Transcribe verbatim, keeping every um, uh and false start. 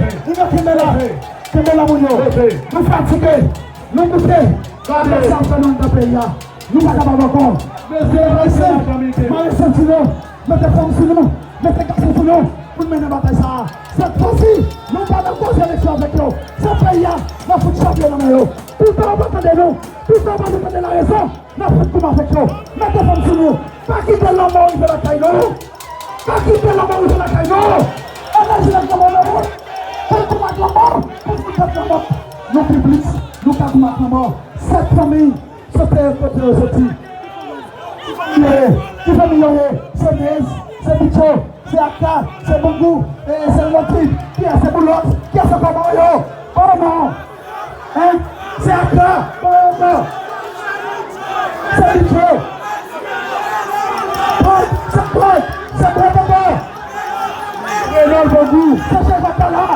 Leve. Moun yo kenbe la. Leve. Kenbe la, moun yo. Leve. Nou fatige. Nou boute. Gade. Sa ap fè nou anndan peyi a. Nou pa kapab ankò. Mezanmi, mare senti nou. Mete fanm sou nou. Mete gason sou nou. Pou n mennen batay sa a. Sèt fwa si, nou pa nan koze eleksyon avèk yo. Se peyi a, n ap fout chape nan men yo. Poutan yo pa tande nou. Poutan yo pa vle tande larezon. N ap fè koup avèk yo. Mete fanm sou nou. Pa kite lanmò rive lakay nou. Pa kite lanmò rive lakay nou. Ann aji ak lanmò nan wout. Fè koup ak lanmò. Fè koup ak lanmò. Nou piblik, nou ka koup ak lanmò. Sèt fanmi, sote kote yo soti. Ki fanmi yo ye? Ki fanmi yo ye? Se Nez, se Pitcho, se Aka, se Bangou, e se Lòtri. Kiyès se Boulòt? Kiyès se Kòman yo? Kòman? Hein? Se Aka. Kòman? Se Pitcho. Kòt, se Kòt, se Kòt ankò. Renòl Bangou. Se Chèf Aka la.